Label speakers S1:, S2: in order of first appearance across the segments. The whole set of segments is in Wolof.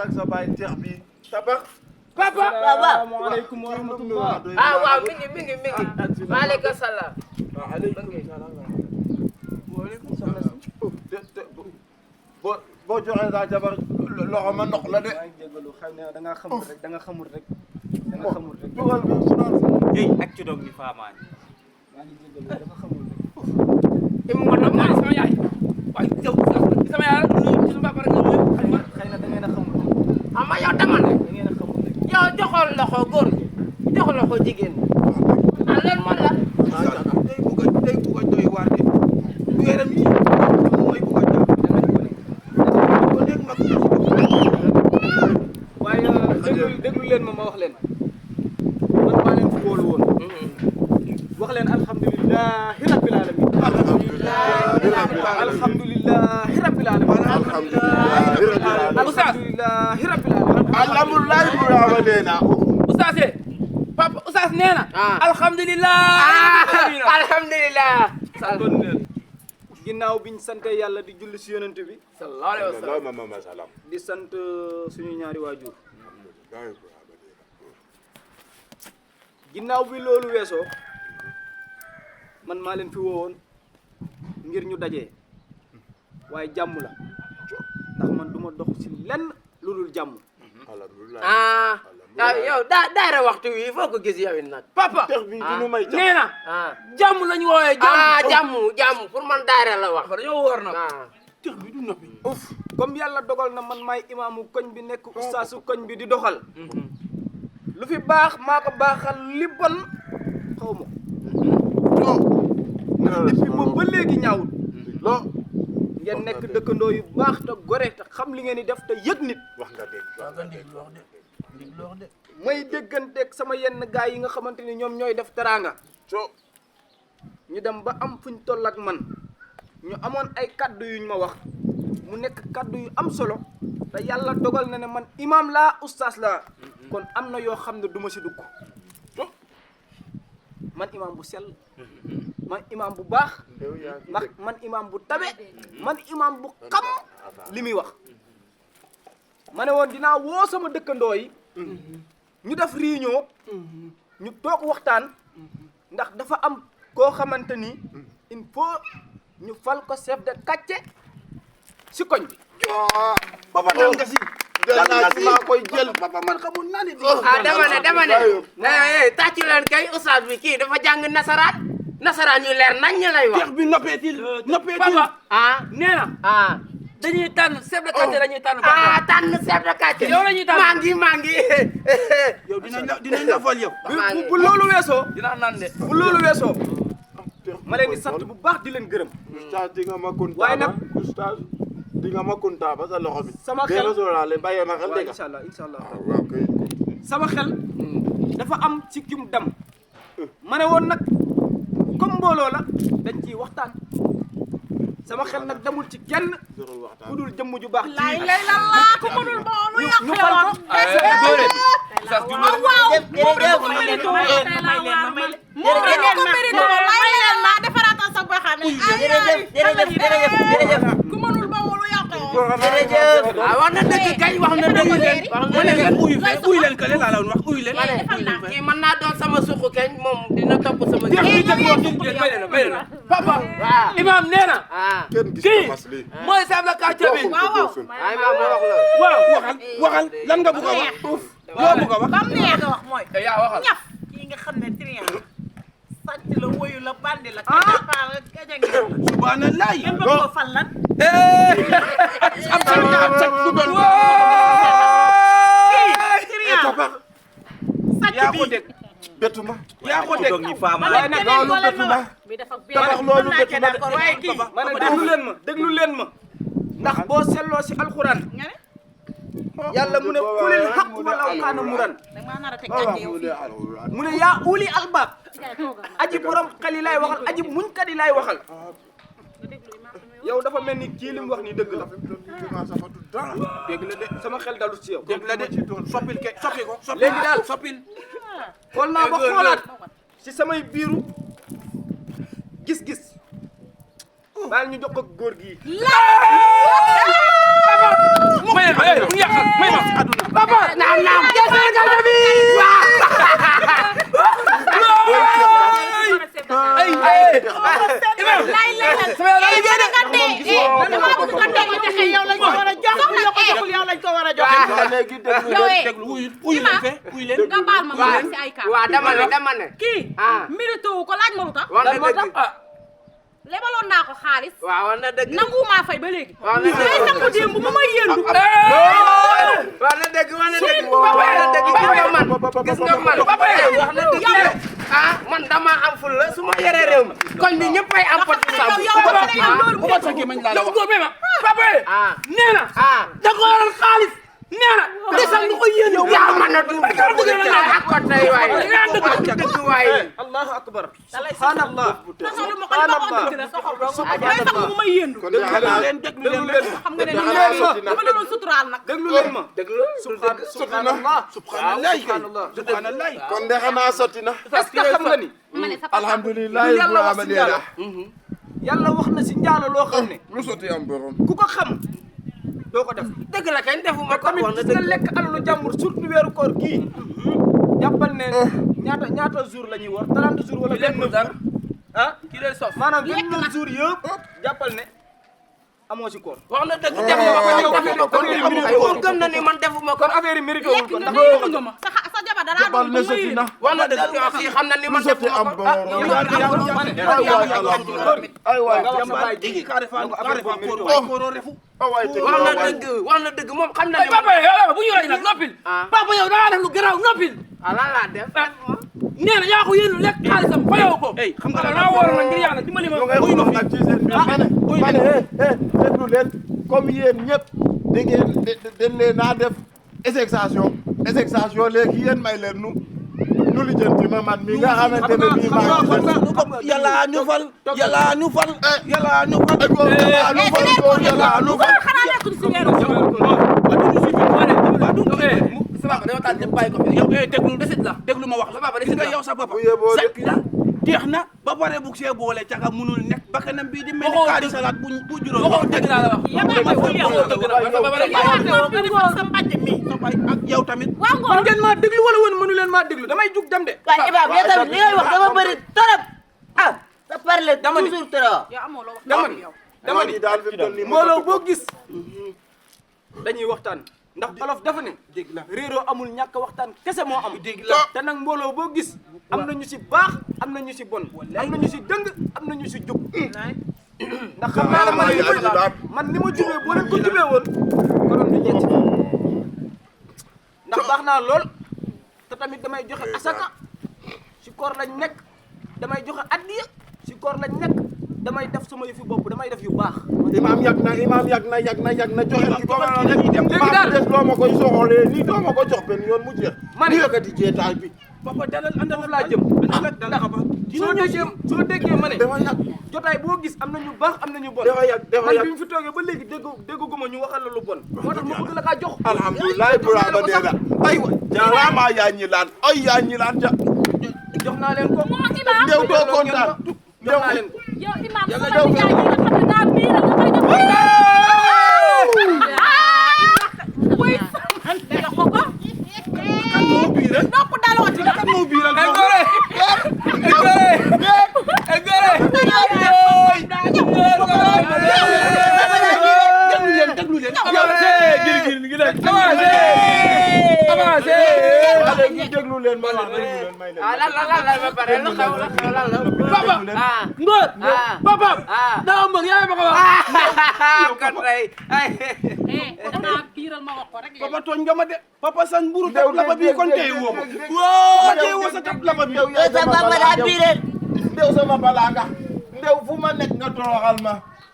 S1: ak sa baay teex bi tabax.
S2: papa
S3: asalaamaaleykum wa rahmatullah.
S2: waaw mi ngi maaleykum salaam.
S1: boo joxee sa jabar loxo ma ndox la de.
S3: maa ngi jégalu xam ne da nga xamul rek da nga xamul rek.
S1: dugal bi sunaan
S4: hey ak ci dog ni faamaani
S3: maa ngi jégalu dafa xamul rek.
S2: Imu ma doon sama yaay waaye yow sama yaay ci sama papa rek
S3: xëy na da ngeen a xamul rek.
S2: ama yow dama ne
S3: da ngeen a xamul rek.
S2: yow joxoon loxo góor jox loxo jigéen ah loolu man la
S1: day bugg a doy waar de bu yaram yi mooy bugg a jàpp ko nekk mag
S3: waaye déglu leen ma wax leen man maa leen fi wóolu woon wax leen alhamdulilahi rabbil alamin alhamdulilahi rabbil alamin alhamdulilahi rabbil alamin
S1: alhamdulilah buraabadeena
S2: Oustaz papa Oustaz nee na alhamdulilah alhamdulilah
S3: kon ginnaaw biñ sante yàlla di julli si yonent bi
S2: sallallahu alayhi wa sallam
S1: salam
S3: di sant suñu ñaari waajur ginnaaw bi loolu weesoo man maa leen fi woowoon ngir ñu dajee waaye jàmm la ndax man duma dox si lenn lu dul jàmm.
S2: yow daara waxtu wi foo ko gis yow it nag papa
S4: nee na jàmm lañu woowee
S2: jàmm pour man daara la wax
S4: dañoo war nag
S3: tex bi du noppi comme yàlla dogal na man maay imaamu koñ bi nekk ustaasu koñ bi di doxal lu fi baax maa ko baaxal li bon xaw ma ndax depuis boobu ba léegi ñaawul ngeen nekk dëkkandoo yu baax te gore te xam li ngeen di def te yëg nit
S1: wax nga dégg
S3: may dégganteeg sama yenn gaay yi nga xamante ni ñoom ñooy def teraanga ñu dem ba am fuñ toll ak man ñu amoon ay kaddu yuñ ma wax mu nekk kaddu yu am solo te yàlla dogal na ne man imaam laa ustaas laa kon am na yoo xam ne du ma si dugg man imaam bu sell man imaam bu baax man imaam bu tabe man imaam bu xam li muy wax ma ne woon dinaa woo sama dëkkandoo yi ñu def réunion ñu toog waxtaan ndax dafa am koo xamante ni il faut ñu fal ko chef de quartier si koñ bi.
S1: papa dal nga si maa koy jël
S3: papa man xamul naa ne.
S2: dama ne tàccu leen kay oustaz bi kii dafa jàng nasaraan yu leer nañ ñu lay wax.
S4: teex bi noppeetil papa nee na dañuy tànn chef de quartier dañuy tànn
S2: tànn chef de quartier
S4: yow la ñuy tànn
S2: maa ngi
S4: yow dinañ la fal yow
S3: bu loolu weesoo
S4: dinaa naan de
S3: bu loolu weesoo ma leen di sant bu baax di leen gërëm
S1: oustaz di nga ma kontaan
S3: waaye nag
S1: oustaz di nga ma kontaan ba sa loxo bi
S3: sama xel
S1: sóoraale bàyyee ma xel dégg nga
S3: incha allah
S1: waaw kay
S3: sama xel dafa am ci kim dem ma ne woon nag comme mbooloo la dañ ciy waxtaan sama xel nag demul ci kenn ku dul jëmm ju baax
S5: lay lay la laa ko mënul boolu yàq
S3: ñu fal ko
S5: ku mënul boolu yàq
S2: wax na dëgg kay wax na dëgg leen
S4: uy leen kële laa la wax uy leen
S2: kii mën naa doon sama suqu keñ moom dina topp sama
S4: papa imam nee na kii mooy chef de quartier bi
S5: waaw
S2: ay ma wax la
S4: waaw waxal lan nga bëgg a wax loo bëgg a wax
S5: bam neex nga wax mooy
S4: yaa waxal
S5: ñaf kii nga xam ne trian sàcc la woyu la bandi la kajapaar la kajangi la
S4: subhanallah
S5: ngeen bëgg ko fal lan
S4: am sa du doon
S5: trian sàcc
S4: yaa ko
S5: bi
S4: dégg
S1: betuma
S4: yaa ko dégg ni faama
S3: waaye nag loolu
S1: betuma
S5: bi dafa
S1: tabax loolu betuma
S5: waaye kii
S3: ma ne déglu leen ma ndax boo selloo si alxuraan
S5: nga ne
S3: yàlla mu ne kulil xaq walaw kaana muran
S5: da maa nar a teg gàcce yow fii
S3: mu ne yaa uli albaab aji borom xel yi laay waxal aji muñkat yi laay waxal yow dafa mel ni kii li mu wax ni dëgg la dégg la de sama xel dalu ci yow
S4: dégg la de soppil ke soppi ko
S3: léegi daal
S4: soppil
S3: xool naa ba xoolaat ci samay biiru gis-gis baal ñu jox ko góor gi
S2: papa naam waaw dama ne
S6: kii mérite wu ko laaj ma lu tax lebaloon naa ko xaalis
S2: waaw wax na dëgg
S6: nanguwuma fay ba léegi
S2: wax na dëgg
S6: day sangu démb mu may yëndu
S2: wax na dëgg gis nga man wax na dëgg man dama am ful la su ma yoree réew mi koñ bi ñëppay am pot
S4: bu ko sakkee mañ laa la wax papa nee na da ko yoral xaalis nee na desal lu ko yéen
S2: yaa man na du ak ko tey waay dëgg waay
S3: allahu akbar subhanallah
S6: taxalu ma ko li ma ko dëgg la day sangu mu may yëndu
S3: déglu leen
S6: xam nga ne dama doon suturaal nag
S3: déglu leen ma
S2: déglu
S3: subhanallah
S1: subhanallah kon de xanaa sotti na
S3: est-ce que xam nga ni
S6: ma ne sa papa
S1: alhamdulilah
S3: yàlla wax si njaalo yàlla wax na si njaalo loo xam ne
S1: lu sotti am borom
S3: ku ko xam doo ko def
S2: dëgg la kañ defuma ko
S3: tamit
S2: wax na
S3: gis nga
S2: dëgg
S3: lekk alalu jàmbur surtout weeru koor gii jàppal ne ñaata jour la ñuy war 30 jours wala 29 jours ah
S4: kii lay sof
S3: maanaam 29 jours yëpp jàppal ne amoo si koor
S2: wax na dëgg defuma ko kon gëm na ni man defuma ko
S3: kon affaire yi mérité wul kon
S6: lekk
S3: ndax
S6: nga ma sa jabar dara
S1: jabal ne sotti na
S2: wax na dëgg fii xam na ni
S1: lu
S2: man
S1: sotti
S2: defuma
S1: am
S2: ko
S1: borom ay waay
S2: wax na dëgg moom xam na ni
S4: papa yow bu ñu rey nag noppil papa yow da ngaa def lu garaaw noppil
S2: lan laa def
S4: nee na yaa ko yéen lekk xaalisam fayoo ko xam nga naa waroon na ngir yàlla dimbali ma
S1: buy ma nag ci seen biir ma ne déglu leen comme yéen ñëpp da ngeen dañ leen naa def exécution léegi yéen may leen nu lijjanti ma man mi nga xamante ne bii maa ngi
S4: yàlla ñu fal yàlla ñu fal yàlla ñu fal
S6: xanaa nekkul si weeru
S4: sama papa dañoo taal lépp bàyyi ko fi yow déglu desit la déglu ma wax la papa desit la yow sa papa sekk la jeex na ba pare bu see boole caga munul nekk bakkanam bii di mel ni kaani salaat bu juróom waxoo dëgg laa la wax
S6: sa mbàjj mi
S4: ak yow tamit
S6: waaw
S3: man ngeen maa déglu wala woon mënu leen maa déglu damay jug dem de
S5: waaye Ibrahima yow tamit li ngay wax dama bëri torop sa parle toujours trop
S6: yow amoo loo wax
S3: dama ni
S1: daal fi toll nii
S3: mbooloo boo gis dañuy waxtaan ndax olof dafa ne dégg la réeroo amul ñàkk waxtaan kese moo am dégg la te nag mbooloo boo gis am na ñu si baax am na ñu si bon am na ñu si dëng am na ñu si jub ndax xam naa ne man ni ma jubee boo leen ko jubee woon konoon du ñetti ndax baax naa lool te tamit damay joxe asaka si koor lañ nekk damay joxe addiya si koor lañ nekk damay def sama yëfi bopp damay def yu baax.
S1: imaam yàgg na joxe ki ko ma rek
S3: léegi daal
S1: des doo ma koy soxolee nii doo ma ko jox benn yoon mu jeex
S3: man
S1: yëkkati jeetaay bi
S3: papa dalal àndal laa jëm soo déggee ma ne
S1: dafa yàgg
S3: jotaay boo gis am na ñu baax am na ñu bon
S1: dafa yàgg
S3: man bi mu fi toogee ba léegi dégguma ñu waxal la lu bon moo tax ma bëgg la kaa jox
S1: alhamdulilah Ibrahima nee na aywa jaaraama yaa ñi laan ay yaa ñi laan ja
S3: jox naa leen ko
S1: ndew doo kontaan
S3: jox naa leen ko
S6: yow imam sama nijaay yi nga xam ne daa biir nga koy jox way jox ko ko
S1: kan moo biire
S6: nopp dalooti na
S1: kan moo biiral
S4: déglu leen
S1: déglu leen ma leen may leen
S2: lan ba pare lu xew
S4: papa ngóor papa daa mbër yaay ma ko wax
S2: kon tey
S6: dama biiral ma wax ko rek
S4: papa tooñ nga ma de papa san mburu tap laba bi kon tey woo woo tey woo sa tap laba bi
S5: sa papa daa biiral
S1: ndew sama balaa nga ndew fu ma nekk nga toroxal ma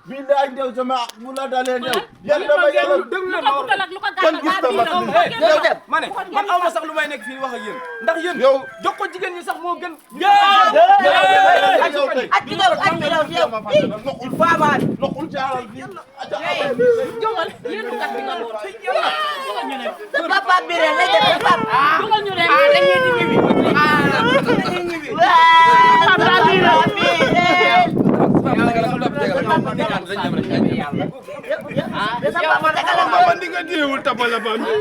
S1: billaay ndew sama bu la dalee ndew yéen dama yàlla
S3: déglu leen
S6: lu
S3: ma
S6: ko
S3: wax
S6: wutal ak lu ko
S1: kon gis
S6: gàttal
S1: na ma
S5: yow dem
S3: ma ne man aw ma sax lu may nekk fii wax ak yéen ndax yéen
S1: yow
S3: jox ko jigéen ñi sax moo gën
S1: yow tey
S5: ak ci yow yow
S1: noqul faabaat noqul jaaral bi
S6: jógal yéen kat bi nga lool jógal ñu ne
S5: sa papa biiral la dem sa papa
S6: jógal ñu ne
S2: dañuy di ñibbi dañuy ñibbi
S5: papa biiral
S6: papa nga am yàlla.
S2: yow ma tegal
S1: Bandi nga téyewul tapala bandi